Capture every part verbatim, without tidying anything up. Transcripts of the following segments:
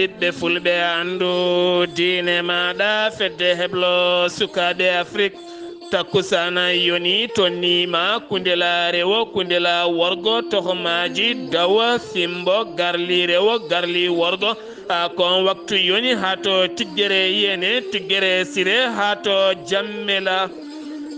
Ɓiɓɓe fulɓe, anndu diine maaɗa, fedde heblo sukaaɓe Afrik. Takkusaana yoni, tonnii ma, Kundela rewo, Kundela worgo, tohomaaji, dawa, simbo, garli rewo, garli worgo. A, ko on waktu yoni haa to Tiggere Yene, Tiggere Sire, haa to Jammela.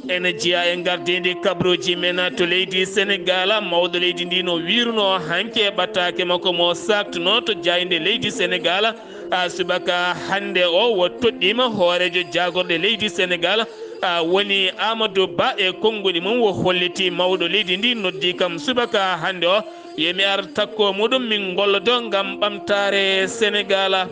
Ene jeyaa e ngardiindi kabruuji men to leydi Senegaal, mawɗo leydi ndi no wiirunoo hanki e ɓattaake makko mo saaktunoo to jaaynde leydi Senegaal. A, subaka hannde o, o toɗɗiima hooreejo jaagorɗe leydi Senegaal, a, woni Amadou Ba, e konnguɗi mum o holliti mawɗo leydi ndi, noddi kam subaka hannde o, yo mi ar takko muɗum, min ngollodo ngam ɓamtaare Senegaal.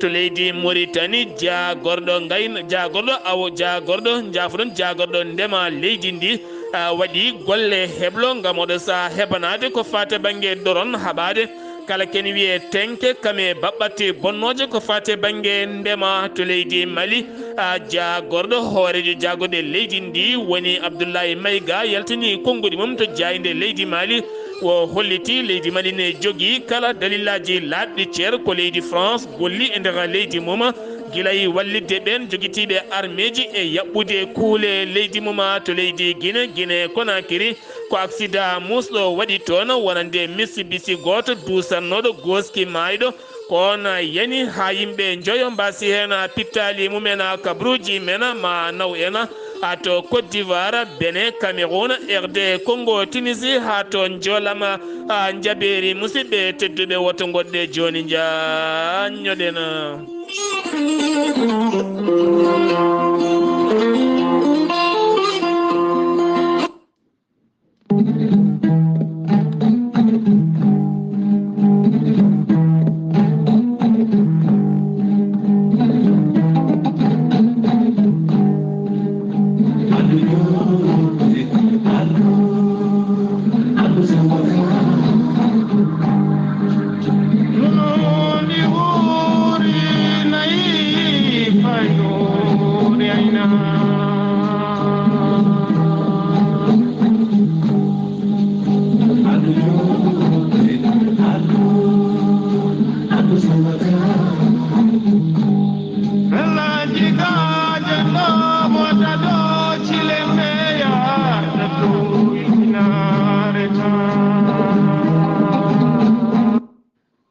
To leydi Moritani, jaagorɗo ngayna-, jaagorɗo awo-, jaagorɗo, njaafoɗon, jaagorɗo ndema leydi ndi, a, waɗi golle heblo ngam oɗo saha heɓanaade ko faati bannge doron haɓaade. Kala ken wiye tenke, kame baɓɓatti bonnooje ko faati bannge ndema to leydi Mali. A, jaagorɗo hooreejo jaagorɗe leydi ndi woni Abdoulaye Maïga, yaltini konnguɗi mum to jaaynde leydi Mali. O holliti leydi Mali ne jogii kala dalillaaji laaɓɗi cer ko leydi France golli e nder leydi mum, gila e wallitde ɓeen jogitiiɓe armeeji e yaɓɓude kuule leydi mum to leydi Gine, Gine Konakiri. Ko aksida muusɗo waɗi toon, wonande Mitsubishi gooto duusannooɗo gooski maayɗo. Ko oon yani haa yimɓe njoyo mbaasi heen pittaali mumen, kabruuji men, ma naw en, haa to Côte d'Ivoire, Benin, Cameroun, R D Congo, Tunisie, haa to Njolama, haa Njabeeri. Musidɓe tedduɓe, woto ngoɗɗe jooni, njaanñoɗen.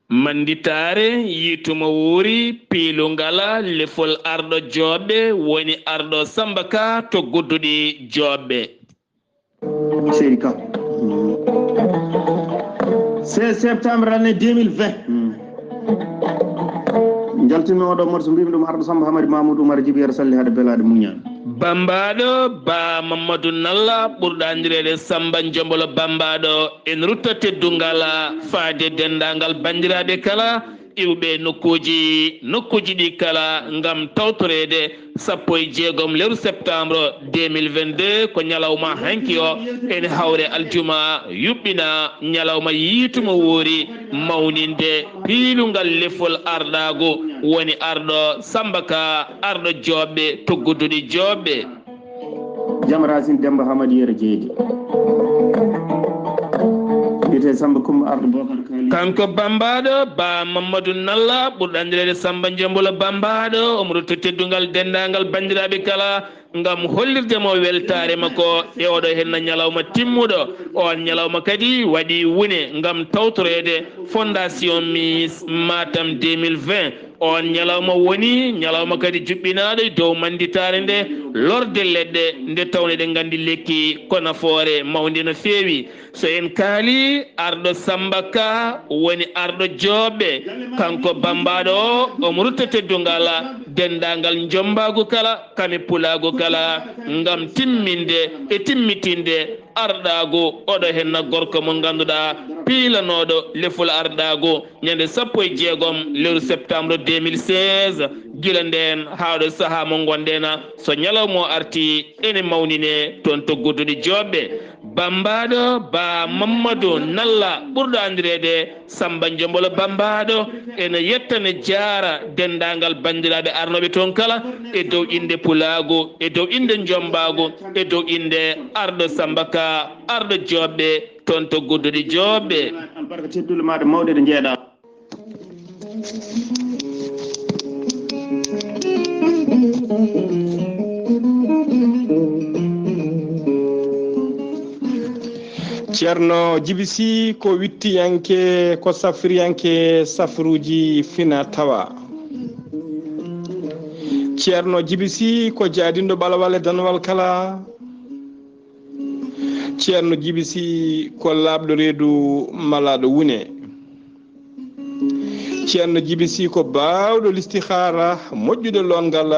Manditaare, yiituma wuuri, piilungal, lefol arɗo jooɓe, woni arɗo Samba Ka to Gudduɗi Jooɓe. Seydi Ka. Seize septembre année deux mille vingt. Njaltinmi oɗo morso, mbimi ɗum arɗo Samba Hamadi Mamoudou Oumar Djibi, yeru salli hade belaɗe muñal. Bambaɗo Ba Mamadou Nalla, ɓurɗo anndireede Samba Jombolo Bambaɗo, en rutta teddungal faade denndaangal banndiraaɓe kala iwɓe nokkuuji, nokkuuji ɗi kala ngam tawtoreede sappo e jeegom lewru septembre deux mille vingt-deux, ko ñalawma hanki o, ene hawre aljuma, yuɓɓina ñalawma yiituma wuuri, mawninde piilungal lefol arɗaagu, woni arɗo Samba Ka, arɗo jooɓɓe, to Gudduɗi Jooɓɓe. Jam Racine Demba Hamadi Yero Jeydi. Wiyetee Samba Kumba Arɗo Bokar Kali. Kanko Bambaɗo Ba Mamadou Nalla, ɓurɗo anndireede Samba Jombolo Bambaɗo, omo rutto teddungal denndaangal banndiraaɓe kala ngam hollirde mo weltaare makko e oɗo henna ñalawma timmuɗo. On ñalawma kadi waɗi wune ngam tawtoreede Fondation Miss Matam deux mille vingt. On ñalawma woni ñalawma kadi juɓɓinaaɗo e dow mannditaare nde, lorde leɗɗe, nde tawno eɗen nganndi lekki ko nafoore mawnde no feewi. So en kaali arɗo Samba Ka woni arɗo jooɓɓe, kanko Bambaɗo o, omo rutta teddungal denndaangal njombaagu kala, kame pulaagu kala, ngam timminde e timmitinde arɗaagu oɗo henna gorko mo ngannduɗaa piilanooɗo lefol arɗaagu ñande sappo e jeegom lewru septembre deux mille seize. Gila ndeen haa ɗo sahaa mo ngonɗen, so ñalawma o arti, ene mawnine toon to Gudduɗi Jooɓɓe. Bambaɗo Ba Mamadou Nalla, ɓurɗo anndireede Samba Jombolo Bambaɗo, ene yetta, ne jaara denndaangal banndiraaɓe arnooɓe toon kala, e dow innde pulaagu, e dow innde njombaagu, e dow innde arɗo Samba Ka, arɗo jooɓɓe toon to Gudduɗi Jooɓɓe. Albarka teddule maaɗa mawɗe ɗe njeeɗaa. Ceerno Jibi Si ko wittiyanke, ko safriyanke safruuji fina tawa. Ceerno Jibi Si ko jaadinɗo ɓalawal e danwal kala. Ceerno Jibi Si ko laaɓɗo reedu malaaɗo wune. Ceerno Jibi Si ko baawɗo listihaara, moƴƴuɗo loongal,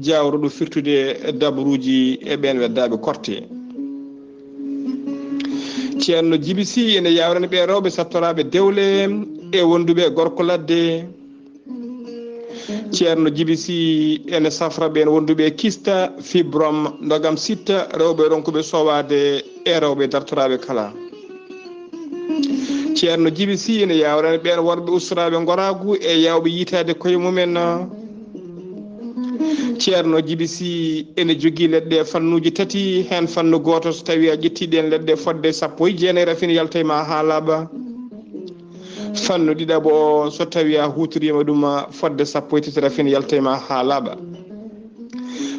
jawruɗo firtude dabruuji e ɓeen weddaaɓe korte. Ceerno Jibi Si ene yaawrani ɓee rewɓe sattoraaɓe dewle e wonduɓe e gorko ladde. Ceerno Jibi Si ene safra ɓeen wonduɓe e kista, fibrom, ndogam sitta, rewɓe ronkuɓe sowaade e rewɓe dartoraaɓe kala. Ceerno Jibi Si ene yaawrani ɓeen worɓe ustoraaɓe ngoraagu e yaawɓe yiytaade koye mumen. Ceerno Jibi Si ene jogii leɗɗe fannuuji tati, heen fannu gooto, so tawii a ƴettii ɗeen leɗɗe fodde sappo e jeenayi, rafin yaltay ma haa laaɓa. Fannu ɗiɗaɓo o, so tawii a huutoriima ɗum fodde sappo e tati, rafin yaltay ma haa laaɓa.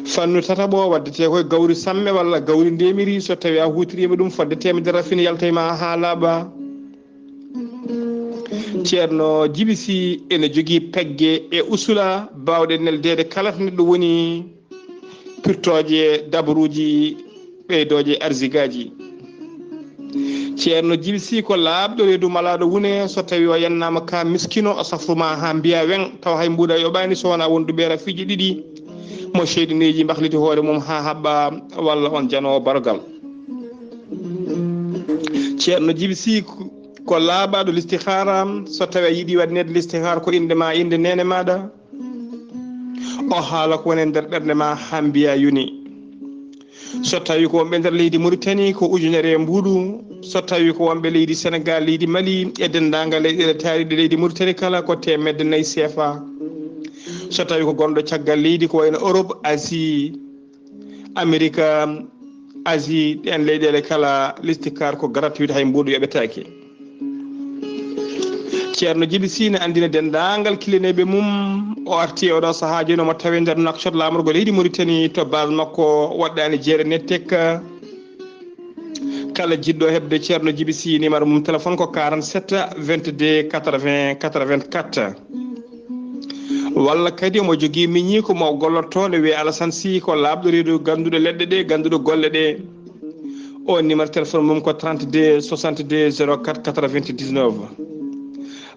Fannu tataɓo o, waddetee ko e gawri samme walla gawri ndemiri, so tawii a huutoriima ɗum fodde teemedere, rafin yaltay ma haa laaɓa. Ceerno Jibi Si ene jogii pegge e usula baawɗe neldeede kala to neɗɗo woni, pirtooje dabruuji, ɓeydooje arzigaaji. Ceerno Jibi Si ko laaɓɗo reedu malaaɗo wune, so tawii o yannaama ka miskino, o safru ma haa mbiya weŋ, tawa hay mbuuɗa yoɓaani so wonaa wonduɓe rafiiji ɗiɗi, mo seyɗineeji mbahliti hoore mum haa haɓɓa, walla on janoowo barogal. Ceerno Jibi Si ko laaɓaaɗo listihaara, so tawii a yiɗi waɗaneede listihaara ko innde ma, innde neene maaɗa, o haala ko woni e nder ɓernde ma haa mbiya yoni. So tawii ko wonɓe nder leydi Muritani, ko ujunere e mbuuɗu. So tawii ko wonɓe leydi Senegaal, leydi Mali e denndaangal leyɗeele taariiɗe leydi Muritani kala, ko teemedde nayi seefa. So tawii ko gonɗo caggal leydi, ko wayno Europe, Asie, Amerika, Asie, ɗeen leyɗeele kala, listihaara ko gratuit, hay mbuuɗu yoɓetaake. Ceerno Jibi Si ne anndina denndaangal kilineeɓe mum, o arti e oɗo sahaa jooni, omo tawi nder Nouakchott, laamorgo leydi Muritani, to base makko woɗɗaani jeere nettek. Kala jiɗɗo heɓde Ceerno Jibi Si, numéro mum téléphone ko quarante-sept vingt-deux quatre-vingts quatre-vingt-quatre. Walla kadi omo jogii miñiiko mo gollortooɗo, wiyee Alassane Sy, ko laaɓɗo reedu, gannduɗo leɗɗe ɗe, gannduɗo golle ɗe. O numéro téléphone mum ko trente-deux soixante-deux zéro quatre quatre-vingt-dix-neuf.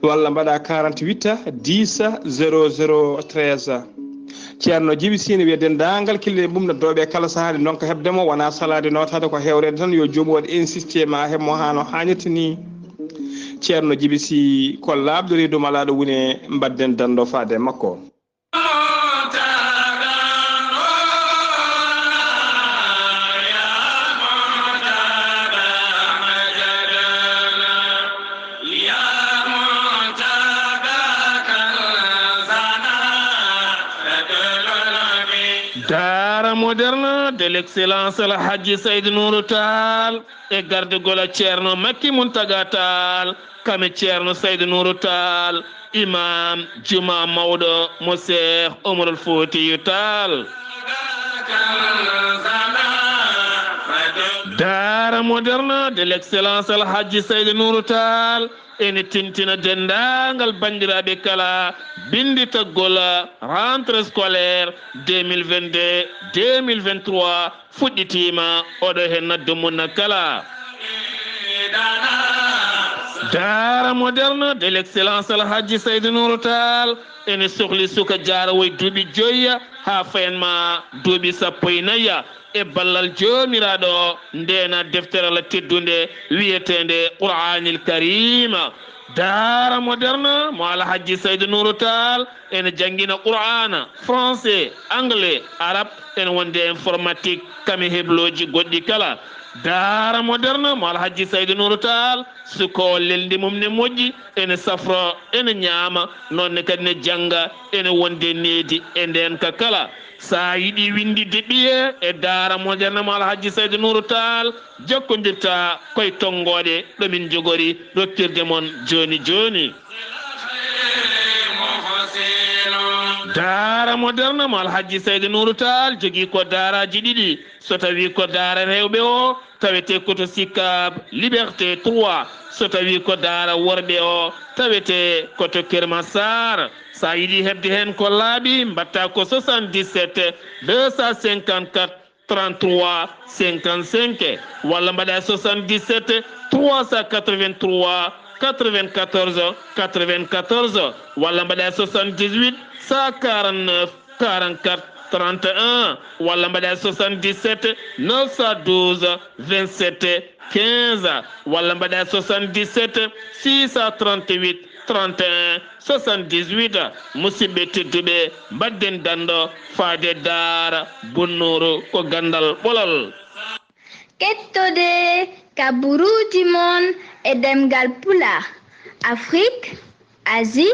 Walla mbaɗa quarante-huit dix zéro zéro treize. Ceerno Jibi Si ne wiya denndaangal kille mum no dooɓe kala sahaa, nde ndonka heɓde mo, wonaa salaade nootaade, ko hewreede tan, yo joomum waɗ insisté ma heɓ mo haa no haanirta ni. Ceerno Jibi Si ko laaɓɗo reedu malaaɗo wune, mbaɗden danndo faade e makko. Daara moderne de l'excellence El Hadji Seydou Nourou Tall e gardugol Ceerno Makki Mountaga Tall, kame Ceerno Seydou Nourou Tall, imam juma mawɗo mo Cheikh Omarul Foutiyou Tall. Daara moderne de l'excellence El Hadji Seydou Nourou Tall ene tintina denndaangal banndiraaɓe kala binnditagol rentrée scolaire deux mille vingt-deux deux mille vingt-trois fuɗɗitiima, oɗo heen naddu mum kala. Daara moderne de l'excellence El Hadji Seydou Nourou Tall ene sohli suka jaarowo e duuɓi joyi haa fayan ma duuɓi sappo e nayi e ballal Joomiraaɗo ndeena deftere Allah teddunde wiyeteende Qur'aanil Kariim. Daara moderne mo Alhajji Seydou Nourou Tall ene janngina Qur'aana, français, anglais, arab, ene wonde informatique, kame heblooji goɗɗi kala. Daara moderne mo Alhajji Seydou Nourou Tall, sukoowo lelndi mum ne moƴƴi, ene safro, ene ñaama, noon ne kadi ne jannga, ene wonde needi e ndeen ka kala. So a yiɗi winnditde ɓiye e daara moderne mo Alhajji Seydou Nourou Tall, jokkondirta koye tonngooɗe ɗo min njogori rokirde mon jooni jooni. Daara Moderne mo Alhaji Saydu Nuuru Taal jogii ko daaraaji ɗiɗi. So tawii ko daara rewɓe o, tawetee ko to Sicap Liberté trois. So tawii ko daara worɓe o, tawetee ko to Kër Massar. So a yiɗi heɓde heen ko laaɓi, mbaɗtaa ko soixante-dix-sept deux cent cinquante-quatre trente-trois cinquante-cinq, walla mbaɗa soixante-dix-sept trois cent quatre-vingt-trois quatre-vingt-quatorze quatre-vingt-quatorze, walla mbaɗa soixante-dix-huit cent quarante-neuf quarante-quatre trente et un, walla mbaɗa soixante-dix-sept neuf cent douze vingt-sept quinze, walla mbaɗa soixante-dix-sept six cent trente-huit trente et un soixante-dix-huit. Musidɓe tedduɓe, mbaɗden danndo faade daara Bunnuuru ko ganndal ɓolol. Kettode kaburuuji mon e ɗemngal Pulaar, Afrik, Asie,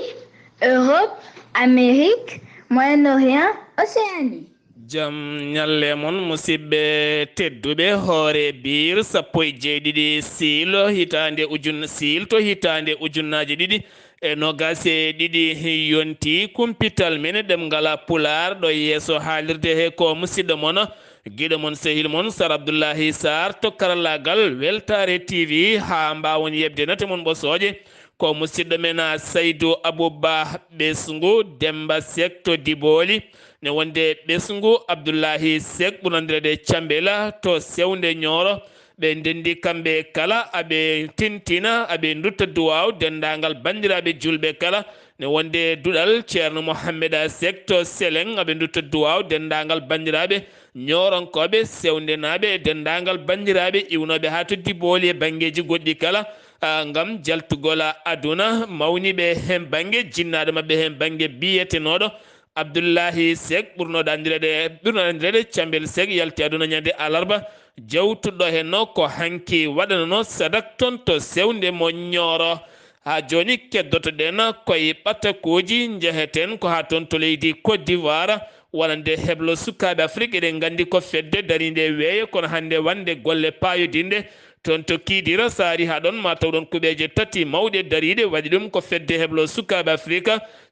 Europe, Amérique, Moyen-Orient, Océanie. Jam ñalle mon, musidɓe tedduɓe. Hoore biir sappo e jeeɗiɗi siilo hitaande ujun-, siil to hitaande ujunnaaje ɗiɗi e noogaas e ɗiɗi yonti kumpital men ɗemngal Pulaar ɗo yeeso haalirde he ko musidɗo mon, giɗo mon, sehil mon Sar Abdullahi Sar to karallaagal Weltaare T V, haa mbaawon yeɓde nate mon ɓosooje. Ko musidɗo men, a, Saydu Abuba Ɓesngu Demba Sek to Dibooli, ne wonde Ɓesngu Abdullahi Sek ɓurnandireede Cambela to Sewnde Ñooro. Ɓe ndenndi kamɓe kala, aɓe tintina, aɓe ndutta duwaaw denndaangal banndiraaɓe juulɓe kala, ne wonde duɗal Ceerno Mohammeda Sek to Seleŋ, aɓe ndutta duwaaw denndaangal banndiraaɓe Ñooronkooɓe, Sewndenaaɓe e denndaangal banndiraaɓe iwnooɓe haa to Dibooli e banngeeji goɗɗi kala, a, ngam jaltugol aduna, mawniiɓe heen bannge, jinnaaɗo maɓɓe heen bannge biyetenooɗo Abdullahi Sek, ɓurnooɗo anndireede, ɓurnooɗo anndireede Cambel Sek, yalti aduna ñande alarba jawtuɗo heen no ko hanki waɗanano sadak toon to Sewnde mo Ñooro. Haa jooni keddoto-ɗen koye ɓatakooji, njeheten ko haa toon to leydi Côte d'Ivoire, wonande heblo sukaaɓe Afrik. Eɗen nganndi ko fedde dariinde weeyo, kono hannde wonde golle paayodinɗe toon to Kidira, so a arii haa ɗoon ma taw ɗoon kuɓeeje tati mawɗe dariiɗe, waɗi ɗum ko fedde heblo sukaaɓe Afrik,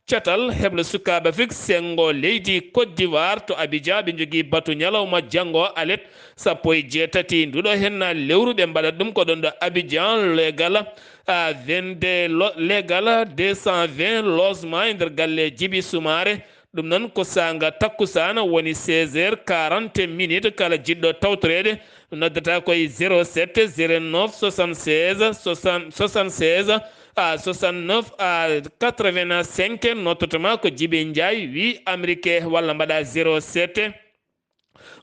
catal heblo sukaaɓe Afrik, senngo leydi Côte d'Ivoire to Abidjan. Ɓe njogii batu ñalawma janngo alet sappo e jeetati nduɗo heen lewru, ɓe mbaɗat ɗum ko ɗoon ɗo Abidjan, leegal, a, vingt-deux lo-, leegal deux cent vingt logement e nder galle Jibi Sumaare. Ɗum noon ko saanga takkusaana, woni seize heures quarante minutes. Kala jiɗɗo tawtoreede noddata ko e zéro sept zéro neuf soixante-seize soixante, soixante-seize, a, soixante-neuf, a, quatre-vingt-cinq. Nottotoma ko Jibi Njaay, wi Amérique, walla mbaɗa zéro sept,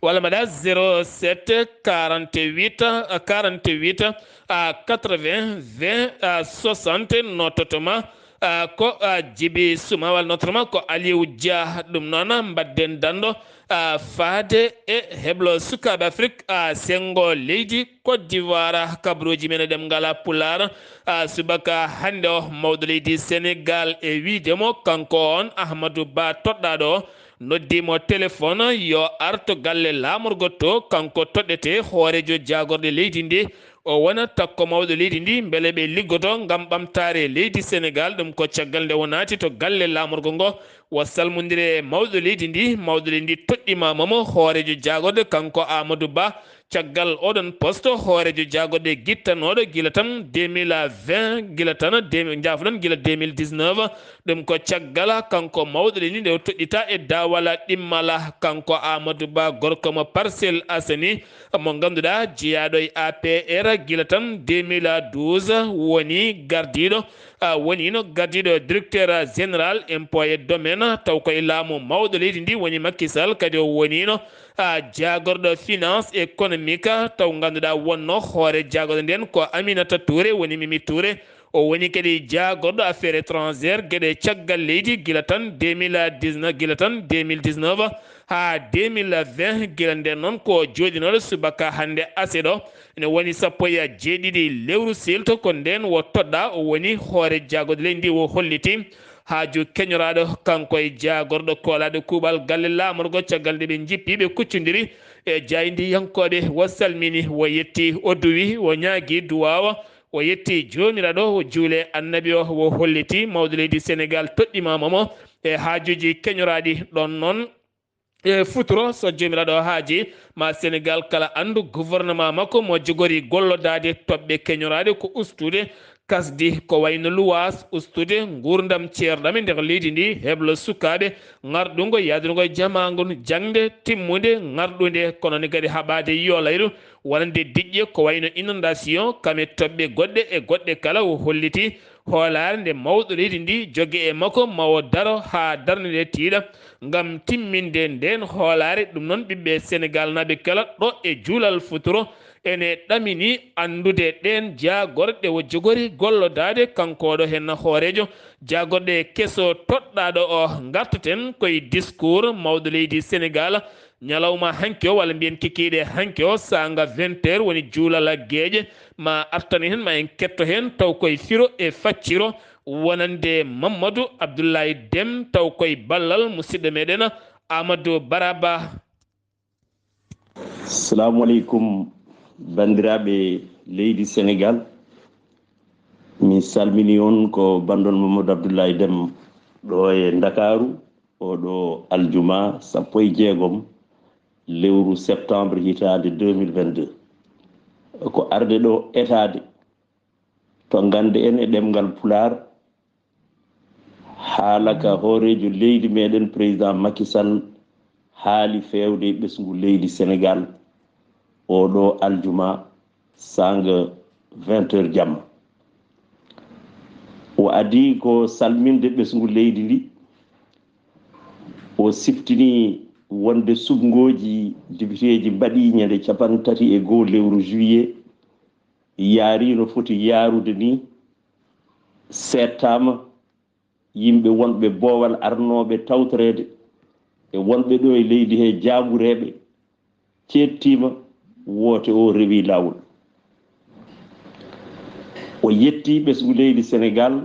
walla mbaɗa zéro sept quarante-huit, a, quarante-huit, a, quatre-vingts vingt, a, soixante. Nottotoma, a, ko, a, Jibi Suma, walla nottotoma ko Aliou Dia. Ɗum noon, mbaɗden danndo, a, faade e heblo sukaaɓe Afrik, a, senngo leydi Côte d'Ivoire. Kabaruuji men e ɗemngal Pulaar, a, subaka hannde o, mawɗo leydi Senegaal, e wiyde mo kanko on Ahmadou Ba toɗɗaaɗo o, noddii mo téléphone yo ar to galle laamorgo to, kanko toɗɗetee hooreejo jaagorɗe leydi ndi, o wona takko mawɗo leydi ndi, mbele ɓe liggoto ngam ɓamtaare leydi Senegaal. Ɗum ko caggal nde o naati to galle laamorgo ngo, o salmondiri e mawɗo leydi ndi, mawɗo leydi ndi toɗɗimaama mo hooreejo jaagorɗe, kanko Amadou Ba. Caggal oɗon poste, hooreejo jaagorɗe gittanooɗo gila tan deux mille vingt, gila tan deux mille, njaafoɗon, gila deux mille dix-neuf. Ɗum ko caggal kanko mawɗo leydi nde o toɗɗita e daawal ɗimmal, kanko Amadou Ba, gorko mo Parcelles Assainies, mo ngannduɗaa jeyaaɗo e A P R gila tan deux mille douze, woni gardiiɗo, a, woniino gardiiɗo directeur général impôt et domaine, taw ko e laamu mawɗo leydi ndi woni Macky Sall, kadi o woniino, a, jaagorɗo finance économique, taw ngannduɗaa wonno hoore jaagorɗe nden ko Aminata Touré, woni Mimi Touré. O woni kadi jaagorɗo affaires étrangères, geɗe caggal leydi, gila tan deux mille dix-neuf, gila tan deux mille dix-neuf haa deux mille vingt, gila nden noon ko jooɗinooɗo subaka hannde aset o. Ene woni sappo e jeeɗiɗi lewru siilto, ko ndeen o toɗɗaa, o woni hoore jaagorɗe leydi ndi, o holliti haaju keñoraaɗo kanko e jaagorɗo koolaaɗo kuuɓal galle laamorgo, caggal nde ɓe njippii, ɓe kuccondiri e jaayndiyankooɓe. O salmini, o yetti, o duwi, o ñaagi duwaawa, o yetti Joomiraaɗo, o juuli e Annabi o, o holliti mawɗo leydi Senegaal toɗɗimaama mo. e haajuuji keñoraaɗi ɗon noon. E futuro, so Joomiraaɗo haaji, ma Senegaal kala anndu gouvernement makko mo jogori gollodaade toɓɓe keñoraaɗe ko ustude kasdi ko wayno luwaas, ustude nguurndam ceerɗam e nder leydi ndi, heblo sukaaɓe, ŋarɗungo yahdungo e jamaango jaŋde timmunde ŋarɗunde, kono ne kadi haɓaade yolayru wonande diƴƴe ko wayno inondation, kame toɓɓe goɗɗe e goɗɗe kala. O holliti hoolaare nde mawɗo leydi ndi jogi e makko ma o daro haa darnde nde tiiɗa ngam timminde ndeen hoolaare. Ɗum noon ɓiɓɓe Senegaal naaɓe kala ɗo e juulal futuro ene ɗamini anndude ɗeen jaagorɗe o jogori gollodaade kanko ɗo heen hooreejo jaagorɗe keso toɗɗaaɗo o. Ngartaten koye discours mawɗo leydi Senegaal ñalawma hanki o, walla mbiyen kikiiɗe hanki o, saanga vingt heures woni juulal geeƴe. Ma artane heen, ma en ketto heen taw koye firo e facciro wonande Mamadou Abdoulaye Dem, taw koye ballal musidɗo meɗen Amadou Baraba. Salamu aleykum, banndiraaɓe leydi Senegaal. Min salmini on, ko banndon Mamadou Abdoulaye Dem ɗo e Ndakaaru, oɗo aljuma sappo e jeegom lewru septembre hitaande deux mille vingt-deux. Ko arde ɗo etaade to ngannde en e ɗemngal Pulaar, haala ka hooreejo leydi meɗen, président Macky Sall, haali feewde e ɓesngu leydi Senegaal oɗo aljuma saanga vingt heures jamma. O adii ko salminde ɓesngu leydi ndi. O siftini wonde suɓngooji depiteeji mbaɗi ñande capanɗe tati e goo lewru juillet, yaari no foti yaarude ni, seettaama. Yimɓe wonɓe boowal arnooɓe tawtoreede e wonɓe ɗo e leydi he jaambureeɓe ceettiima, woote o rewi laawol. O yetti ɓesngu leydi Senegaal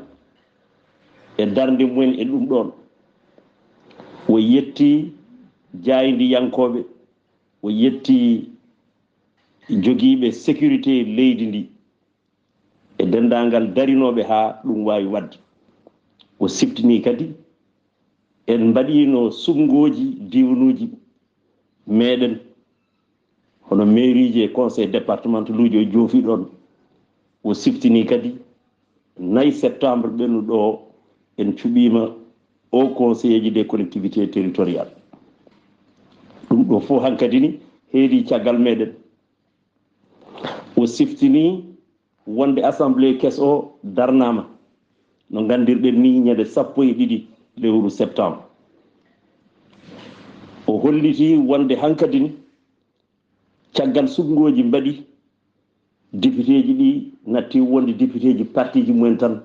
e darnde mumen e ɗum ɗoon. O yetti jaayndiyankooɓe, o yetti jogiiɓe sécurité leydi ndi e denndaangal darinooɓe haa ɗum waawi waɗde. O siftini kadi en mbaɗiino suɓngooji diiwanuuji meɗen, hono mairiiji e conseil départementaluuji o joofi ɗoon. O siftini kadi nayi septembre ɓennuɗo o en cuɓiima o conseiller ji des collectivités territoriales. Ɗum ɗo fof hankadi ni heedi caggal meɗen. O siftini wonde assemblée keso o darnaama no nganndirɗen ni ñande sappo e ɗiɗi lewru septembre. O holliti wonde hankadi ni caggal suɓngooji mbaɗi, depiteeji ɗi natti wonde depiteeji partiji mumen tan,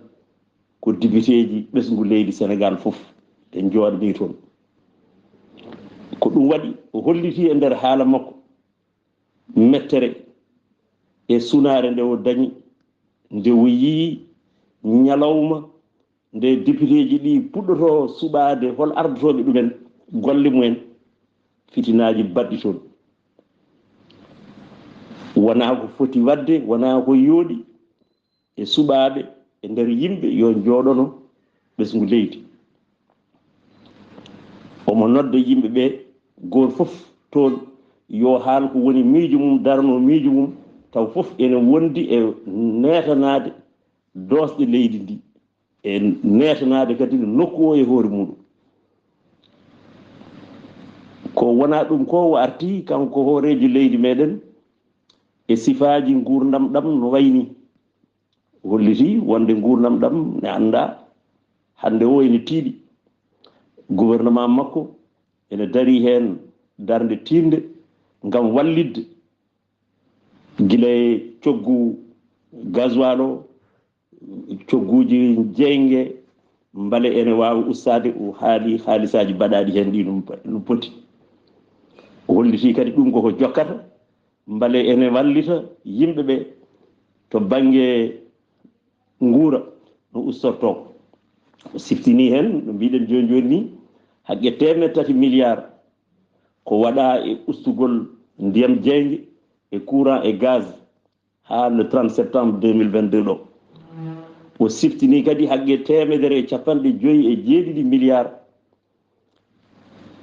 ko depiteeji ɓesngu leydi Senegaal fof ɓe njooɗanii toon. Ko ɗum waɗi o holliti e nder haala makko mettere e sunaare nde o dañi nde o yii ñalawma nde depiteeji ɗi puɗɗoto suɓaade hol ardotooɓe ɗumen golle mumen, fitinaaji baɗɗi toon. Wonaa ko foti waɗde, wonaa ko yooɗi e suɓaaɓe e nder yimɓe yo njooɗono ɓesngu leydi. Omo nodda yimɓe ɓe, gooto fof toon yo haal ko woni miijo mum, darano miijo mum, taw fof ene wondi e neetanaade doosɗe leydi ndi, e neetanaade kadi nokku o e hoore muɗum. Ko wonaa ɗum ko o arti kanko hooreejo leydi meɗen e sifaaji nguurndam ɗam no wayni. O holliti wonde nguurndam ɗam ne annda hannde o ene tiiɗi. Gouvernement makko ene darii heen darnde tiiɗnde ngam wallitde gila e coggu gasoil o, cogguuji jeynge, mbele ene waawi ustaade. O haali haalisaaji mbaɗaaɗi heen ɗi no poti. O holliti kadi ɗum koko jokkata, mbele ene wallita yimɓe ɓe to bannge nguura no ustortoo. O siftini heen no mbiɗen jooni jooni ni, haqqe teemeɗɗe tati milliard ko waɗa e ustugol ndiyam jeynge e courant e gaz haa le trente septembre deux mille vingt-deux ɗo. O siftini kadi haqqe teemedere e capanɗe joyi e jeeɗiɗi milliard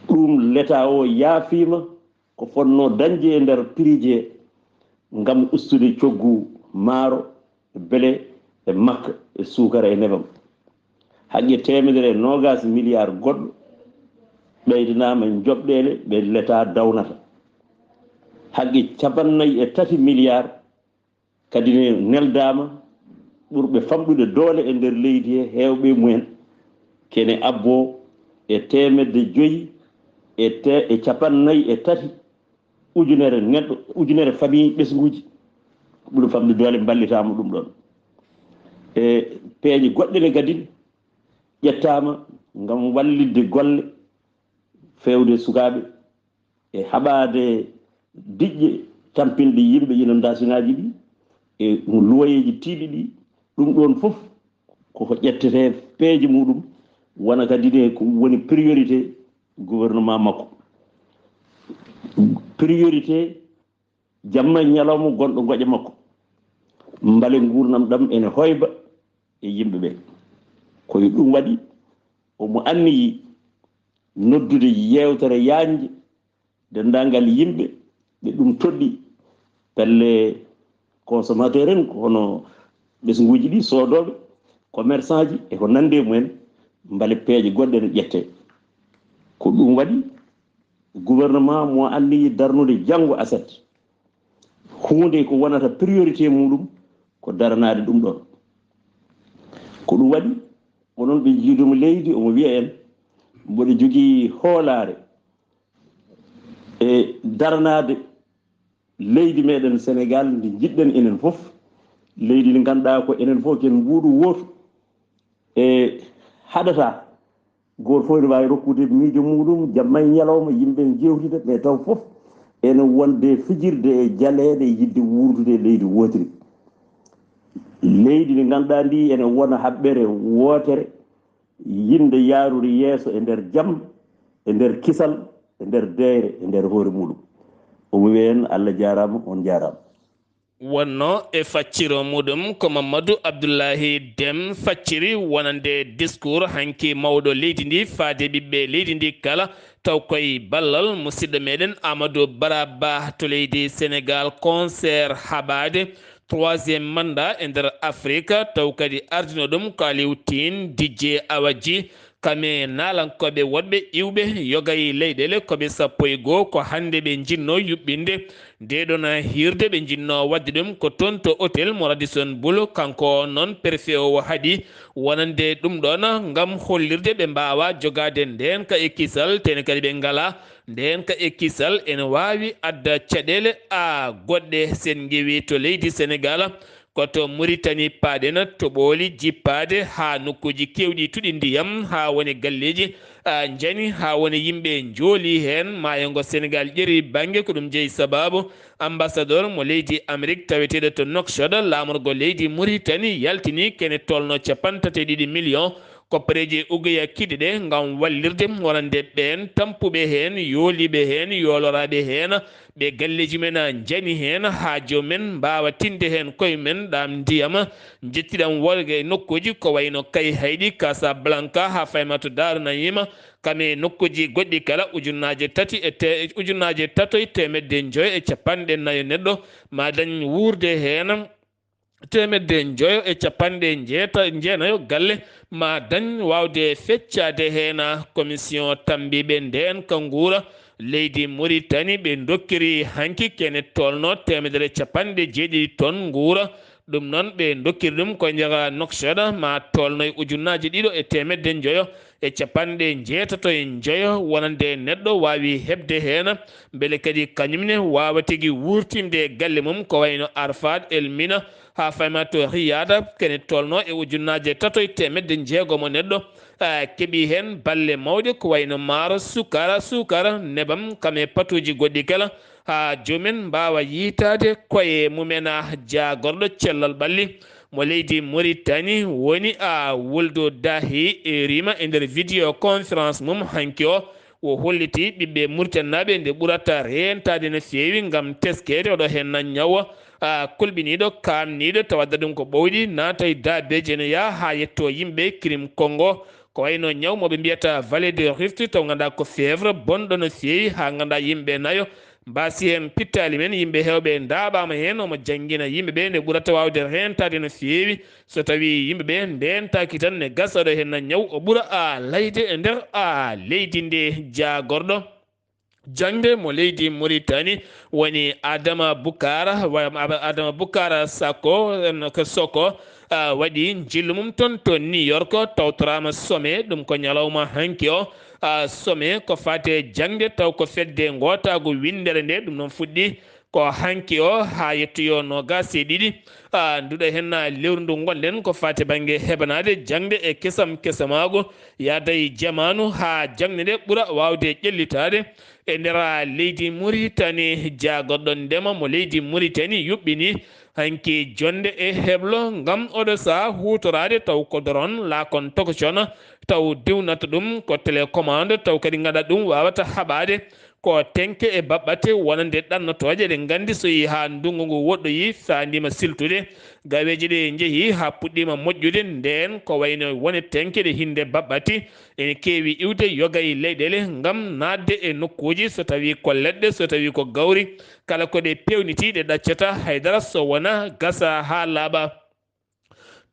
Ɗum leta o yaafiima ko fotnoo dañde e nder prix he ngam ustude coggu maaro, bele e makka e suukara e nebam. Haqqe teemedere e noogaas miliyaar goɗɗo ɓeydanaama joɓɗeele ɓe leta dawnata. Haqqe capannayyi e tati miliyaar kadi ne neldaama ɓurɓe famɗude doole e nder leydi he, heewɓe mumen kene abboo e teemedde joyi e te-, e capannayyi e tati ujunere neɗɗo, ujunere famille ɓesnguuji ɓurɓe famɗude doole mballitaama ɗum ɗoon. E peeje goɗɗe ne kadi ƴettaama ngam wallitde golle feewde sukaaɓe e haɓaade diƴƴe tampinɗe yimɓe inondation ŋaaji ɗi e luwayeeji tiiɗi ɗi. Ɗum ɗoon fof koko ƴettete peeje muɗum, wona kadi ne ko woni priorité gouvernement makko. Priorité jamma e ñalawma gonɗo ngoƴa makko. Mbale nguurndam ɗam ene hoyba e yimɓe ɓe. Ko e ɗum waɗi omo anniyi noddude yeewtere yaajnde denndaangal yimɓe ɓe ɗum toɗɗi, pelle consommateur en, ko hono ɓesnguuji ɗi, soodooɓe, commerçant ji e ko nanndi e mumen, mbale peeje goɗɗe no ƴettee. Ko ɗum waɗi gouvernement mo anniyi darnude janngo aset, huunde ko wonata priorité muɗum ko daranaade ɗum ɗoon. Ko ɗum waɗi onon ɓe njiidumi leydi omo wiya en mboɗo jogii hoolaare e daranaade leydi meɗen Sénégal ndi njiɗɗen enen fof, leydi ndi ngannduɗaa ko enen fof ken mbuuɗu wootu e haɗata. Gooto fof ene waawi rokkude miijo muɗum, jamma e ñalawma, yimɓe ne jeewtida, mais taw fof ene wonde fijirde e jaleeɗe, yiɗde wuurdude e leydi wootiri. Leydi ndi ngannduɗaa ndi ene wona haɓɓere wootere, yinde yaarude yeeso e nder jam, e nder kisal, e nder deeyre, e nder hoore muɗum. Omo wiya en, Allah jaaraama, on jaaraama. Wonno e facciro muɗum ko Mamadou Abdoulahi Dem facciri wonande discours hanki mawɗo leydi ndi faade ɓiɓɓe leydi ndi kala, taw koye ballal musidɗo meɗen Amadou Baraba to leydi Sénégal, concert haɓaade troisième mandat e nder Afrique, taw kadi ardino ɗum ko Aliou Tine, Didier Awadji, kame naalankooɓe woɗɓe iwɓe yoga e leyɗeele koɓe sappo e goo, ko hannde ɓe njinnoo yuɓɓinde nde ɗoon hiirde, ɓe njinnoo waɗde ɗum ko toon to hôtel mo Radisson Blu. Kanko o noon, préfet o, o haɗi wonande ɗum ɗoon ngam hollirde ɓe mbaawa jogaade ndeenka e kisal, tene kadi ɓe ngalaa ndeenka e kisal ene waawi adda caɗeele a goɗɗe. Sen ngewi to leydi Sénégal, ko to Mauritanie paaɗen, toɓooli jippaade haa nokkuuji keewɗi tuɗi ndiyam, haa woni galleeji, a, njani, haa woni yimɓe njooli heen. Maayo ngo Sénégal ƴeri bannge ko ɗum jeyi sababu ambassadeur mo leydi Amérique taweteeɗo to Nouakchott, laamorgo leydi Mauritanie yaltini kene tolno capanɗe tati e ɗiɗi million koppareeji ugeya kiɗɗe ɗe ngam wallirde wonande ɓeen tampuɓe heen, yooliiɓe heen, yooloraaɓe heen, ɓe galleeji men njani heen, haa joom men mbaawa tinde heen koye men ɗam ndiyam, njettiɗam worgo e nokkuuji ko wayno Kayhayɗi, Casablanca, haa fayma to Daaru Nayima, kame nokkuuji goɗɗi kala, ujunnaaje tati e te-, ujunnaaje tato e teemedde njoyo e capanɗe nayo neɗɗo ma dañ wuurde heen. Teemedde njoyo e capanɗe njeeta-, njeenayo galle ma dañ waawde feccaade heen. Commission tammbiiɓe ndeenka nguura leydi Mauritanie ɓe ndokkiri hanki kene tolno teemedere capanɗe jeeɗiɗi ton nguura. Ɗum noon ɓe ndokkiri ɗum ko njaga Nouakchott ma tolno e ujunnaaje ɗiɗo e teemedde njoyo e capanɗe njeetato e njoyo wonande neɗɗo waawi heɓde heen, mbele kadi kañum ne waawa tigi wuurtinde galle mum ko wayno Arfat, El Mina, haa fayma to Riyad, kene tolno e ujunnaaje tato e teemedde jeegomo neɗɗo, a, keɓi heen balle mawɗe ko wayno maaro, sukara, sukara, nebam, kame patuuji goɗɗi kala, haa joomen mbaawa yiytaade koye mumen. A, jaagorɗo cellal ɓalli mo leydi Mauritanie woni, a, Wuldu Dahi, e rima e nder vidéo conférence mum hanki o, o holliti ɓiɓɓe Mauritanie naaɓe nde ɓurata reentaade no feewi ngam teskeede oɗo heen ñawo, a, kulɓiniiɗo, kaamniiɗo, tawa adda ɗum ko ɓowɗi, naata e daabeeji ene yaha haa yetto yimɓe Kirim Kongo, Ko wayno ñaw mo ɓe mbiyata Vallée de Rift, taw ngannduɗaa ko fièvre bonɗo no feewi, haa ngannduɗaa yimɓe nayo mbaasi heen pittaali men, yimɓe heewɓe ndaaɓaama heen, omo janngina yimɓe ɓe nde ɓurata waawde reentaade no feewi. So tawii yimɓe ɓe ndeentaaki tan, ne gasa ɗo heen na ñaw o ɓura a layde e nder a leydi nde. Jaagorɗo jaŋde mo leydi Mauritanie woni Adama Bukar, wa-, Adama Bukar Sako, en ko Soko, ah, waɗi njillu mum toon to New York, tawtoraama sommet, ɗum ko ñalawma hanki o. Ah, sommet ko faate jaŋde, taw ko fedde ngootaagu winndere nde, ɗum noon fuɗɗi ko hanki o haa yettoyoo noogaas e ɗiɗi. Ah, nduɗo heen lewru ndu ngonɗen ko faate bannge heɓanaade jaŋde e kesam kesamaagu, yaada e jamaanu haa jaŋde nde ɓura waawde ƴellitaade. E nder leydi Mauritanie, jaagorɗo ndema mo leydi Mauritanie yuɓɓini hanki jonnde e heblo ngam oɗo sahaa huutoraade taw ko doron, laakon tokocon, taw diwnata ɗum ko télécommande, taw kadi ngannduɗaa ɗum waawata haɓaade ko tenke e baɓɓate wonande ɗannotooje. Eɗen nganndi so yehii haa ndunngu ngu woɗɗoyi, faandiima siltude, gaweeji ɗe njehii haa puɗɗiima moƴƴude, ndeen ko wayno wone tenke ɗe hinnde baɓɓati ene keewi iwde yoga e leyɗeele ngam naatde e nokkuuji, so tawii ko leɗɗe, so tawii ko gawri, kala ko ɗe peewniti ɗe ɗaccata hay dara so wonaa gasa haa laaɓa.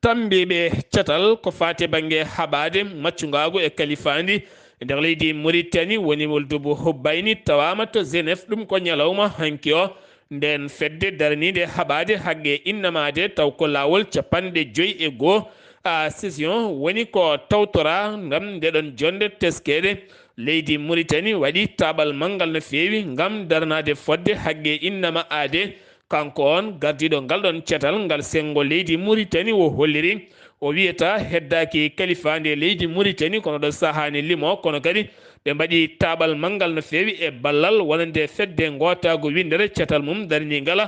Tammbiiɓe catal ko faati e bannge haɓaade maccungaagu e kalifaandi e nder leydi Mauritanie woni Woldubu Hubbayni tawaama to Genève, ɗum ko ñalawma hanki o. Ndeen fedde daraniinde haɓaade haqqe innamaade taw ko laawol cappanɗe joy e goo a session woni ko tawtoraa ngam ndeɗon jonnde teskeede. Leydi Mauritanie waɗi taaɓal manngal no feewi ngam daranaade fodde haqqe innama aade. Kanko on gardiiɗo ngal ɗon catal ngal senngo leydi Mauritanie o holliri, o wiyata heddaaki kalifaande leydi Mauritanie kono ɗo sahaani limo, kono kadi ɓe mbaɗi taaɓal manngal no feewi e ballal wonande fedde ngootaagu winndere catal mum daraniingal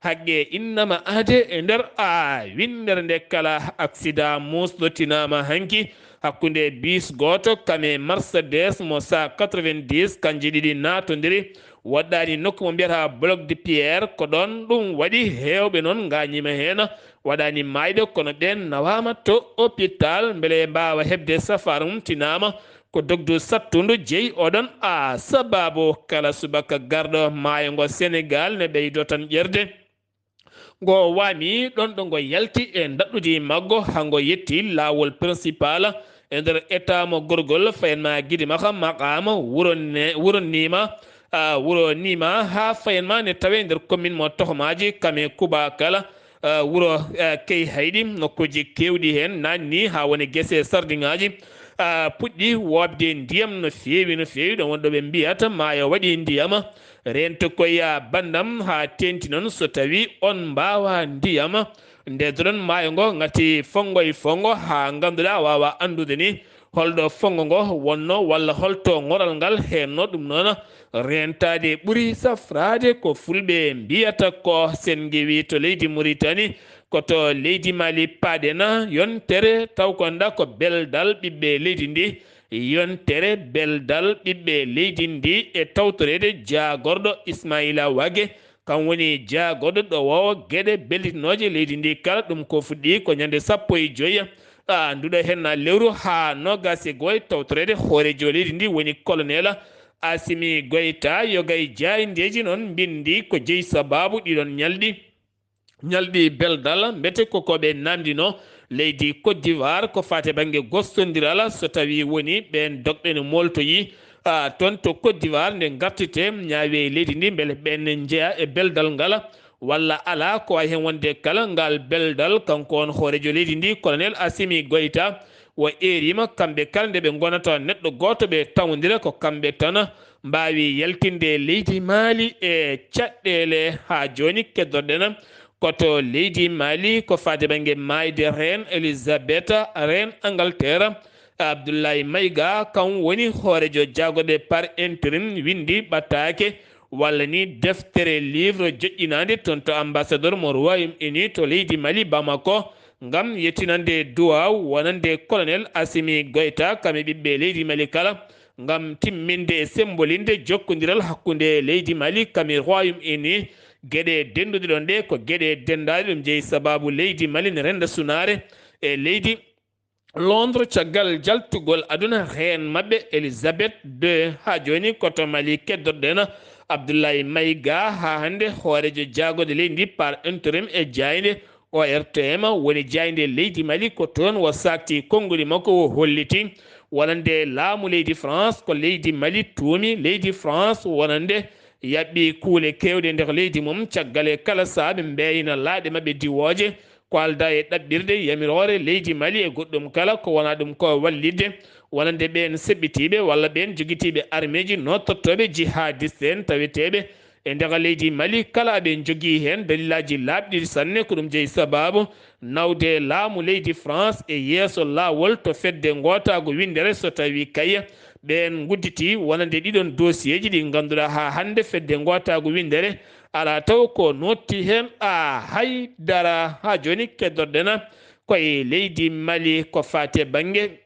haqqe innama aade e nder a winndere nde kala. Aksidaa muusɗo tinaama hanki hakkunde biis gooto kam e Mercedes mo sa quatre-vingt-dix, kanji ɗiɗi naatondiri. Woɗɗaani nokku mo mbiyata Bloc de Pierre, ko ɗoon ɗum waɗi, heewɓe noon ngaañiima heen, waɗaani maayɓe, kono ɓeen nawaama to hôpital mbele mbaawa heɓde safaara mum tinaama ko dogdu sattundu jeyi oɗon a sabaabu. Kala subaka garɗo maayo ngo Senegaal ne ɓeydoo tan ƴerde. Ngo waami ɗoon ɗo ngo yalti e ndaɗɗudi maggo haa ngo yetti laawol principal e nder état mo gorgol fayen ma gidi maha maqaama wuro ne-, wuro niima, ah, wuro niima haa fayen ma ne tawe nder commune mo Tohmaaji, Kame, Kuba kala, ah, wuro, ah, Key Hayɗi, nokkuuji keewɗi heen naanni haa woni gese sardiŋaaji, ah, puɗɗi woopde ndiyam no feewi, no feewi. Ɗo wonɗo ɓe mbiyata maayo waɗi ndiyam. Rento koya banndam haa teenti noon so tawii on mbaawaa ndiyam. Nde doɗon maayo ngo ngati fonngo e fonngo haa ngannduɗaa waawaa anndude ni holɗo fonngo ngo wonnoo walla holto ŋoral ngal heennoo. Ɗum noon reentaade ɓuri safraade ko fulɓe mbiyata ko sen ngewi to leydi Mauritanie, ko to leydi Mali paaɗen yontere taw ko nda ko beldal ɓiɓɓe leydi ndi. Yontere beldal ɓiɓɓe leydi ndi e tawtoreede jaagorɗo Ismaila Wage, kam woni jaagorɗo ɗowoowo geɗe bellitinooje leydi ndi kala. Ɗum ko fuɗɗi ko ñande sappo e joy a nduɗo heen lewru haa noogaas e goy, tawtoreede hooreejo leydi ndi woni colonel Assimi Goïta, yoga e jaayndeeji noon mbinndi ko jeyi sabaabu ɗiɗon ñalɗi. Ñalɗi beldal, mbete ko ko ɓe naamndino leydi Côte d'Ivoire ko faati e bannge gostondiral, so tawii woni ɓeen dogɗe no mooltoyi, ah, toon to Côte d'Ivoire nde ngartete ñaawi e leydi ndi mbele ɓeen ne njeya e beldal ngal walla alaa. Ko wayi heen wonde kala ngal beldal, kanko on hooreejo leydi ndi, colonel Assimi Goïta, o eeriima kamɓe kala nde ɓe ngonata neɗɗo gooto ɓe tawondira ko kamɓe tan mbaawi yaltinde leydi Mali e caɗɗeele. Haa jooni keddorɗen ko to leydi Mali ko faade bannge maayde Reine Elisabeth, Reine Angleterre. Abdoulaye Maïga kam woni hooreejo jaagorɗe par intérim winndi ɓattaake walla ni deftere livre joƴƴinaande toon to ambassadeur mo Royaume-Uni to leydi Mali Bamako ngam yettinande duwaaw wonande colonel Assimi Goïta kam e ɓiɓɓe leydi Mali kala ngam timminde e semmbolinde jokkondiral hakkunde leydi Mali kam e Royaume-Uni. Geɗe dennduɗe ɗon ɗe ko geɗe denndaaɗe, ɗum jeyi sabaabu leydi Mali ne rennda sunaare e leydi Londres, caggal jaltugol aduna heen maɓɓe Elizabeth deux, haa jooni ko to Mali keddorɗen. Abdoulaye Maïga, haa hannde hooreejo jaagorɗe leydi par intérim e jaaynde O R T M, woni jaaynde leydi Mali, ko toon o saakti konnguli makko, o holliti wonande laamu leydi France ko leydi Mali tuumi leydi France wonande yaɓɓi kuule keewɗe nder leydi mum, caggal e kala sahaa ɓe mbeeyna laaɗe maɓɓe diwooje, ko aldaa e ɗaɓɓirde yamiroore leydi Mali e goɗɗum kala ko wonaa ɗum ko wallitde wonande ɓeen seɓɓitiiɓe walla ɓeen jogitiiɓe armeeji nootottooɓe jihadiste en taweteeɓe e nder leydi Mali. Kala aɓe njogii heen dalilaaji laaɓɗi sanne, ko ɗum jeyi sabaabu nawde laamu leydi France e yeeso laawol to fedde ngootaagu winndere, so tawii kay ɓeen ngudditii wonande ɗiɗon dosiyeeji ɗi ngannduɗaa haa hannde fedde ngootaagu winndere alaa taw ko nootti heen a hay dara. Haa jooni keddorɗen ko e leydi Mali ko faati e bannge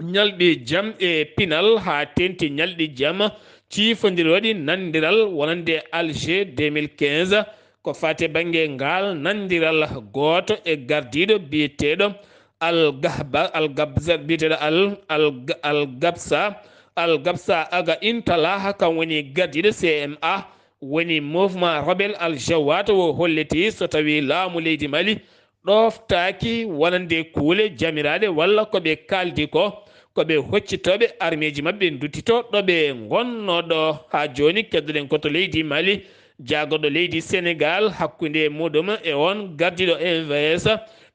ñalɗi jam e pinal, haa teeŋti ñalɗi jam ciifondirooɗi nanndiral wonande Alger deux mille quinze. Ko faati e bannge ngaal nanndiral gooto e gardiiɗo biyeteeɗo Al Gahba, Al Gabza, biyeteeɗo Al, Al, Al Gabsa, Al Gabsa Aga Intala, kam woni gardiiɗo C M A, woni Mouvement Rebelle Al Jawat, o holliti so tawii laamu leydi Mali ɗooftaaki wonande kuule jamiraaɗe walla ko ɓe kaaldi ko, ko ɓe hoccitooɓe armeeji maɓɓe nduttito ɗo ɓe ngonnoo ɗo. Haa jooni keddoɗen ko to leydi Mali, jaagorɗo leydi Senegaal hakkunde muɗum e oon gardiiɗo M V S.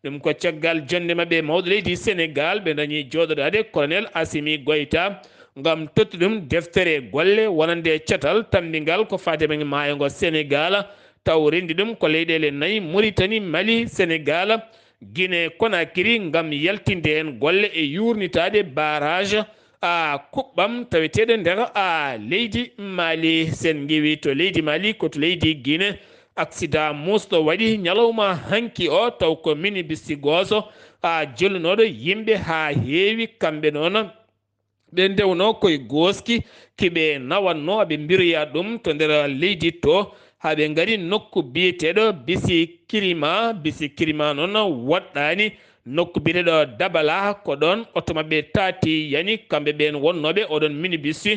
Ɗum ko caggal jonnde maɓɓe mawɗo leydi Senegaal, ɓe dañi jooɗodaade Colonel Assimi Goïta ngam totti ɗum deftere golle wonande catal tammbingal ko faati e maayo ngo Senegaal, taw renndi ɗum ko leyɗeele nayi, Mauritanie, Mali, Senegaal, Guinée Conakry, ngam yaltinde heen golle e yuurnitaade barrage a kuɓɓam taweteeɗo nder a leydi Mali. Sen ngewi to leydi Mali, ko to leydi Guinée, accident muusɗo waɗi ñalawma hanki o, taw ko minibus gooto a jollinooɗo yimɓe haa heewi, kamɓe noon ɓe ndewnoo koye gooski ki ɓe nawannoo, aɓe mbiroya ɗum to nder leydi to, haa ɓe ngari nokku biyeteeɗo Bisi Kirima. Bisi Kirima noon woɗɗaani nokku biyeteeɗo Dabala, ko ɗoon oto maɓɓe taati yani, kamɓe ɓeen wonnooɓe oɗon minibus,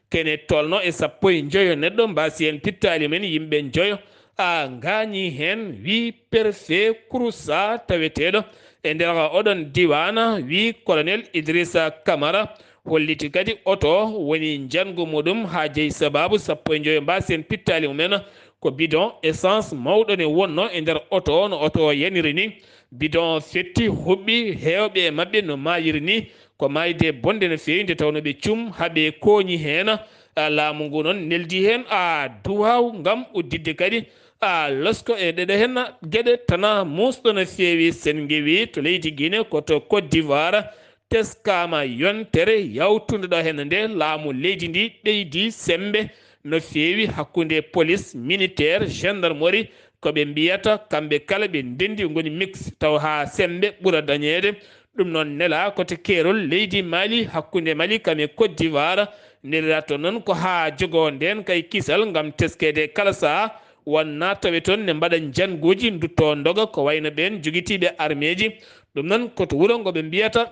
kene tolno e sappo e njoyo neɗɗo, mbaasi heen pittaali men yimɓe njoyo. A ngaañi heen, wi préfet Kouroussa taweteeɗo e nder oɗon diiwaan, wi colonel Idrissa Camara, holliti kadi oto woni njanngu muɗum haa jeyi sabaabu sappo e njoyo mbaasi heen pittaali mumen. Ko bidon essence mawɗo ne wonnoo e nder oto o, no oto o yaniri ni. Bidon o fetti, huɓɓi, heewɓe e maɓɓe no maayiri ni. Ko maayde bonde no feewi, nde tawnoo ɓe cum haa ɓe kooñi heen. A, laamu ngu noon neldi heen, a, duwaaw ngam udditde kadi, a, losko e ɗeɗo heen geɗe tana muusɗo no feewi. Sen ngewi to leydi Guinée, ko to Côte d'Ivoire, teskaama yontere yawtunde ɗo heen nde laamu leydi ndi ɓeydi semmbe no feewi hakkunde police, militaire, gendarmerie, ko ɓe mbiyata kamɓe kala ɓe ndenndi ngoni mix, taw haa semmbe ɓura dañeede. Ɗum noon nelaa ko to keerol leydi Mali, hakkunde Mali kam e Côte d'Ivoire. Neliraaɗo noon ko haa jogoo ndeen kay kisal ngam teskeede kala sahaa, wonnaa tawe toon ne mbaɗa njannguuji, nduttoo ndoga ko wayno ɓeen jogitiiɓe armeeji. Ɗum noon ko to wuro ngo ɓe mbiyata,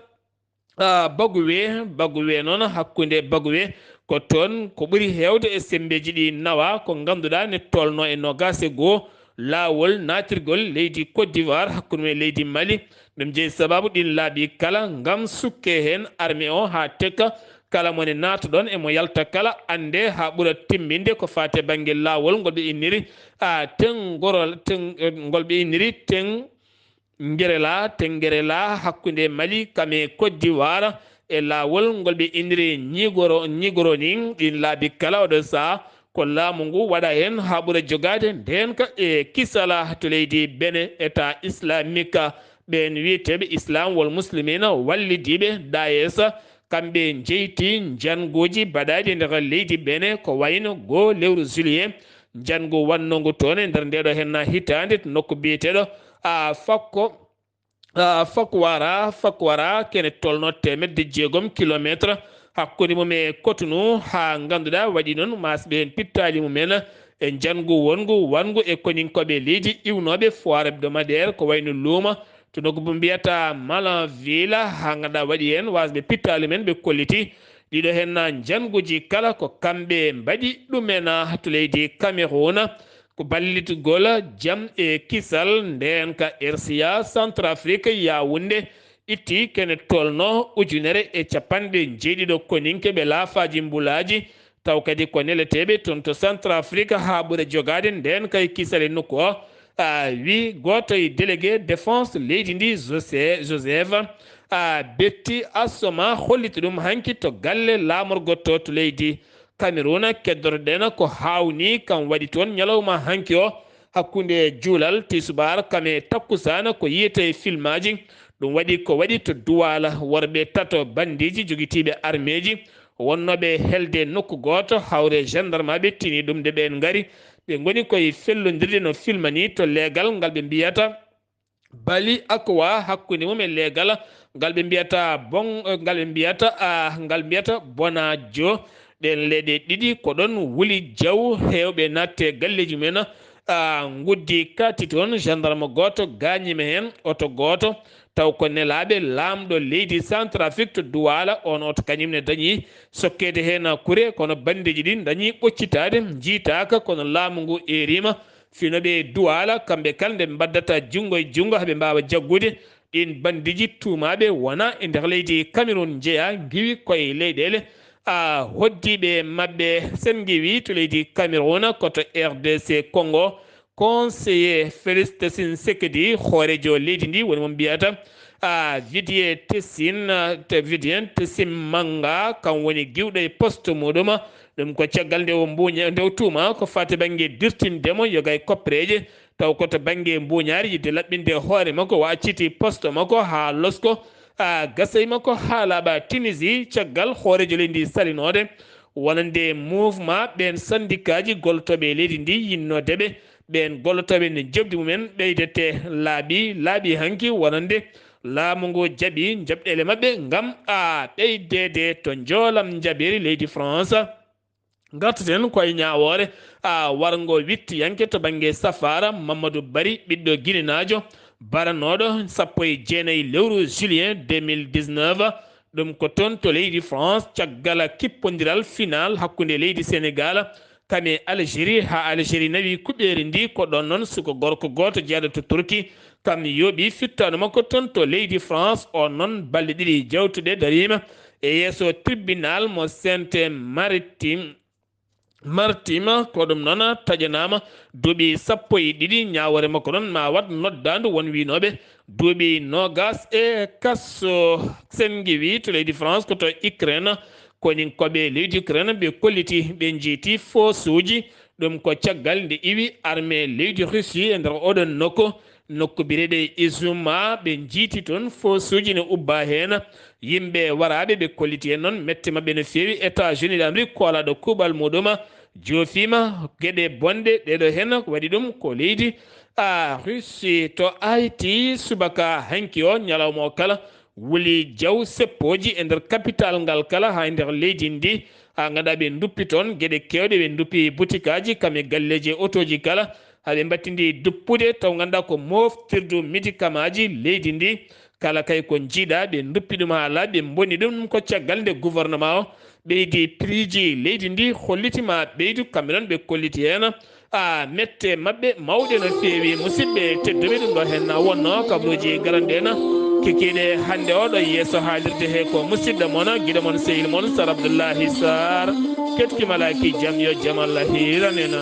a, Baguwe. Baguwe noon, hakkunde Baguwe ko toon ko ɓuri heewde e semmbeeji ɗi nawa, ko ngannduɗaa ne tolnoo e noogaas e goo laawol naatirgol leydi Côte d'Ivoire hakkunde mum e leydi Mali. Ɗum jeyi sabaabu ɗiin laabi kala ngam sukkee heen armée o haa tekka, kala mo ne naata ɗoon e mo yalta kala, anndee haa ɓura timmbinde ko faati e bannge laawol ngol ɓe inniri, a, tenngorol-, ten-, ngol ɓe inniri ten-, Ngerela, Tengerela, hakkunde Mali kam e Côte d'Ivoire, e laawol ngol ɓe inniri Ñigoro, Ñigoro ni. Ɗiin laabi kala oɗo sahaa ko laamu ngu waɗa heen haa ɓura jogaade ndeenka e kisala to leydi Benin, État islamique, ɓeen wiyeteeɓe Islam wal Muslimina wallidiiɓe Daesh, kamɓe njeyti njannguuji baɗaaɗi nder leydi Benin, ko wayno goo lewru juillet, njanngu wannongu toon e nder ndeeɗo henna hitaande to nokku biyeteeɗo, a, Fakko, a, Fakwara, Fakwara, kene tolno teemedde jeegom kilometre hakkunde mum e Cotonou, haa ngannduɗaa waɗi noon maasɓe heen pittaali mumen e njanngu wonngu wanngu e koninkooɓe leydi iwnooɓe foire hebdomadaire, ko wayno luuma To nokku mo mbiyata Malanville, haa ngannduɗaa waɗi heen waasɓe pittaali men ɓe kolliti. Ɗiɗo heen na njannguuji kala ko kamɓe mbaɗi ɗum en, ah, to leydi Cameroun. Ko ballitgol jam e kisal ndeen ka R C A Centrafrique Yaoundé itti kene tolno ujunere e capanɗe jeeɗiɗo koninke ɓe laafaaji mbulaaji. Taw kadi ko neleteeɓe toon to Centrafrique haa ɓura jogaade ndeen kay kisal e nokku o. A wi gooto e délégué défense leydi ndi, José-, Joseph, a Betti Assoma, holliti ɗum hanki to galle laamorgo to, to leydi Cameroun. Keddotoɗen ko haawnii kam waɗi toon ñalawma hanki o, hakkunde juulal tisubaar kam e takkusaana ko yiyetee e filmaaji. Ɗum waɗi ko waɗi to Duwaala, worɓe tato bandiiji jogitiiɓe armeeji wonnooɓe helde nokku gooto, hawre gendarmaaɓe tini ɗum de ɓeen ngari. Ɓe ngoni koye fellondirde no filma ni to leegal ngal ɓe mbiyata Bali Akwa, hakkunde mum e leegal ngal ɓe mbiyata Bon-, ngal ɓe mbiyata, ah, ngal mbiyata Bonajo. Ɗeen leeɗe ɗiɗi ko ɗoon wuli jaw heewɓe naatte galleeji mumen, ah, nguddi kaati toon. Gendarme gooto gaañiima heen, oto gooto taw ko nelaaɓe laamɗo leydi Centrafrique to Duwaala. Oon oto kañum ne dañi sokkeede heen kure, kono bandeeji ɗi dañi ɓoccitaade, njiytaaka, kono laamu ngu eeriima. Fino ɓe Duwaala, kamɓe kala nde ɓe mbaddata junngo e junngo, haa ɓe mbaawa jaggude ɗiin bandiiji tuumaaɓe wona e nder leydi Cameroun njeyaa, ngiwi koye leyɗeele, a, hoddiiɓe maɓɓe. Sen ngiwi to leydi Cameroun, ko to R D C Congo, conseiller Félix Tessine Sekedi, hooreejo leydi ndi, woni mo mbiyata, a, Vidiye Tessine, a, te Vidiye Tessine Manga, kam woni giwɗo e poste muɗum. Ɗum ko caggal nde o mbuuña, nde o tuuma ko faati bannge dirtinde mo yoga e koppereeje, taw ko to bannge mbuuñaari, yiɗde laɓɓinde hoore makko, o acciti poste makko haa losko, a, gasay makko haa laaɓa Tunisie, caggal hooreejo leydi ndi salinoode wonande mouvement ɓeen syndicat ji gollotooɓe e leydi ndi yinnoode ɓe. Ɓeen gollotooɓe nde njoɓdi mumen ɓeydete laaɓi, laaɓi hanki wonande laamu ngu jaɓi njoɓɗeele maɓɓe ngam, a, ɓeydeede to njoolam njaɓeeri leydi France. Ngartaten ko e ñaawoore, a, warngo wittiyanke to bannge safaara, Mamadou Bari, ɓiɗɗo ginenaajo, baranooɗo sappo e jeenayi lewru juillet deux mille dix-neuf. Ɗum ko toon to leydi France, caggal kippondiral final hakkunde leydi Sénégal kam e Algérie, haa Algérie nawi kuɓeeri ndi. Ko ɗoon noon suka gorko gooto jeyaaɗo to Turki, kam yooɓi fittaandu makko toon to leydi France. Oon noon balɗe ɗiɗi jawtuɗe dariima e yeeso tribunal mo Sainte-Maritime. Martima, ko ɗum noon taƴanaama duuɓi sappo e ɗiɗi. Ñaawoore makko noon ma waɗ noddaandu won wiynooɓe duuɓi noogas e kaso. Sen ngiwi to leydi France, ko to Ukraine, koninkooɓe leydi Ukraine ɓe kolliti, ɓe njiiti foosuuji. Ɗum ko caggal nde iwi armée leydi Russie e nder oɗon nokku. Nokku biyeteeɗo Izuma, ɓe njiiti toon foosuuji ne ubbaa heen. Yimɓe waraaɓe ɓe kolliti heen noon, mette maɓɓe no feewi. États-Unis d'Amérique, koolaaɗo kuuɓal muɗum, joofiima geɗe bonɗe. Ɗeɗo heen waɗi ɗum ko leydi, a, Russie. To Haïti, subaka hanki o, ñalawma o kala, wuli jaw seppooji e nder kapital ngal kala, haa e nder leydi ndi. Haa ngannduɗaa ɓe nduppi toon geɗe keewɗe, ɓe nduppi butikaaji, kam e galleeji e otooji kala, haa ɓe mbattindi duppude, taw ngannduɗaa ko moftirdu médicamentji leydi ndi. Kala kay ko njiiɗaa, ɓe nduppi ɗum haa laaɓi, ɓe mbonni ɗum. Ɗum ko caggal nde gouvernement o ɓeydi prixji leydi ndi, holliti ma ɓeydu, kamɓe noon ɓe kolliti heen, a, mette maɓɓe mawɗe no feewi. Musidɓe tedduɓe, ɗum ɗo heen na wonno kabaruuji garanɗi en kikiiɗe hannde o ɗo yeeso haalirde he. Ko musidɗo mon, giɗo mon, sehil mon, Sar Abdullahi Sar. Ketki malaaki jam, yo jam Allah hiiran en.